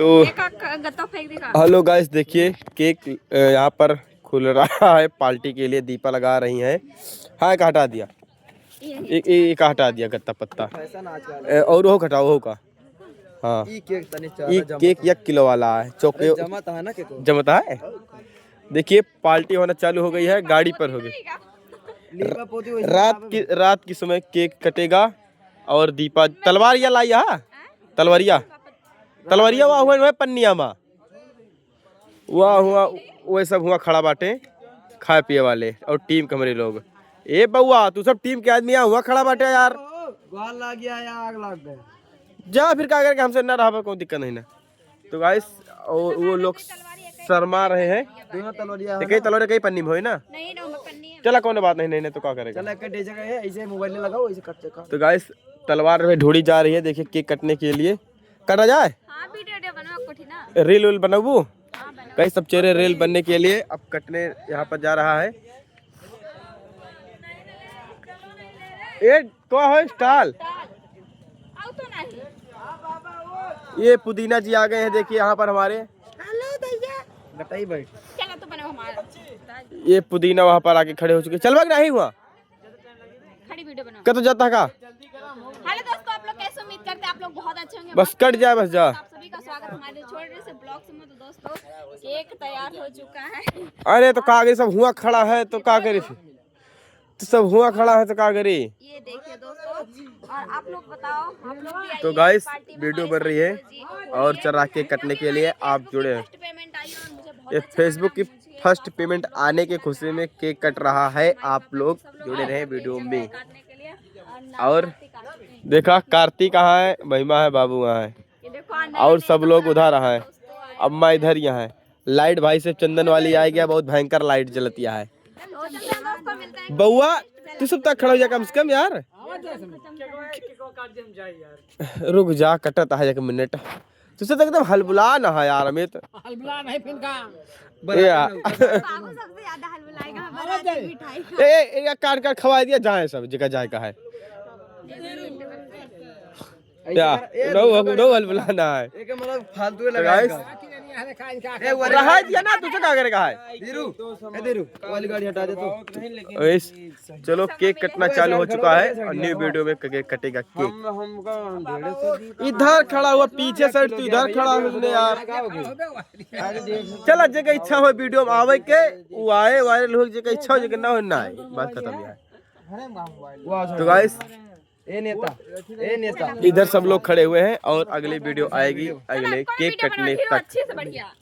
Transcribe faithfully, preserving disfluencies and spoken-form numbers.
तो एक, एक गत्ता फेंक देगा। हेलो गाइस, देखिए केक, अ, यहाँ पर खुल रहा है पार्टी के लिए, दीपा लगा रही हैं। हाँ, एक हटा दिया, एक, एक हटा दिया गत्ता पत्ता। फैशन आजकल। ए, और वो घटाओ, वो का? हाँ, ई केक तनी ई ज्यादा जमत केक है। एक किलो वाला है, चौके अरे, जमत है ना केक। जमत है। देखिए, पार्टी होना चालू हो गई है, गाड़ी पर हो गई। लीपा पोती वैसे रात बनावे की, रात की समय केक कटेगा। और दीपा तलवार या लाई, हाँ, तलवरिया, तलवरिया वहाँ हुआ, वह पन्निया मा। वाह, हुआ, वह सब हुआ खड़ा बाटे, खाए पिए वाले और टीम के हमरे लोग। ए बउआ, तू सब टीम के आदमी यहाँ हुआ खड़ा बाटे यार। गोहार लाग गया या आग लाग गया। जा फिर, का करके हमसे ना रहा, कोई दिक्कत नहीं ना। तो गाइस, वो, वो लोग शर्मा रहे हैं। दोनों तलवारिया है एक ही ना? तलवार, एक ही पन्नी में होई ना। नहीं, ना, पन्नी है। चला, कौनो बात नहीं, नहीं, नहीं तो का करेगा। चला, एक दे जगह है, ऐसे मोबाइल में लगाओ, ऐसे कट चका। तो गाइस, तलवार में ढूंढी जा रही है, देखिए केक कटने के लिए। कटा जाए? हाँ, वीडियो, वीडियो बनवा कुछ ना। रील वील बनाबू? हाँ, बनाओ। गाइस, सब चेहरे रील बनने के लिए अब कटने यहाँ पर जा रहा है। ए, का है स्टॉल? आओ तो नहीं। ये पुदीना जी आ गए हैं, देखिए यहाँ पर हमारे। हेलो भैया। बताइए भाई। चलो तो बनाओ हमारा। ये पुदीना वहाँ पर आके खड़े हो चुके। चलवा के नहीं हुआ? खड़ी वीडियो बनाओ। कत जाता का? हेलो दोस्तों, आप लोग कैसे? उम्मीद करते हैं आप लोग बहुत अच्छे होंगे। बस कट जाए, बस जा। आप सभी का स्वागत हमारे छोटे से ब्लॉग्स में। तो दोस्तों, केक तैयार हो चुका है। अरे तो का करी, सब हुआ खड़ा है तो का करी? तो सब हुआ खड़ा है तो का करी? ये देखिए दोस्तों, और आप लोग बताओ, आप लोग भी तो आइए गाइस, पार्टी में वीडियो हमारे बन रही है साथ। और चरा के कटने के लिए आप जुड़े हैं। फर्स्ट पेमेंट आई और मुझे बहुत ये अच्छा फेसबुक लगा, की मुझे फर्स्ट पेमेंट आने की खुशी में केक कट रहा है। आप लोग जुड़े रहे वीडियो में। और देखा, कार्तिक कहाँ है, महिमा है, बाबू वहाँ है। ये देखो, अंदर और में सब लोग उधर रहा है। दोस्तों आए। अम्मा इधर यहाँ है। लाइट भाई से चंदन वाली आ गया, बहुत भयंकर लाइट जलतिया है। तो चलते हैं दोस्तों, मिलते हैं। बउआ, तू सब तक खड़ा हो जा कम से कम यार। रुक जा, कटत है एक मिनट। तू सब तो एकदम हलबुला ना है यार, अमित। हलबुला नहीं फिर का? ए यार। बाबू सबसे ज्यादा हलबुलाएगा, हमारा आज मिठाई का। ए, ए, ए, काट काट खवा दिया, जाए सब जगह जाए का है। या, ऐसे कर, ए, रहो, रुको, रहो, हलबुला ना है। एक मतलब फालतू तो लगाएगा। गाइस, ए, वो रहा दिया ना, तुझे का करेगा है? धीरू, ए, धीरू, वाली गाड़ी हटा दे तू। गाइस, चलो, केक कटना चालू हो चुका है और न्यू वीडियो में केक कटेगा, केक। हम, हमका डेढ़ सौ दी। इधर खड़ा हुआ, पीछे साइड तू इधर खड़ा हो तुमने यार। चला, जेके इच्छा हो वीडियो में आवे के, वो आए, वायरल हो, जेके इच्छा हो, जेके ना हो, ना आए। बात खत्म यार। तो गाइस, ए नेता, ए नेता। इधर सब लोग खड़े हुए हैं और अगली वीडियो आएगी अगले केक कटने तक। अच्छे से बढ़िया।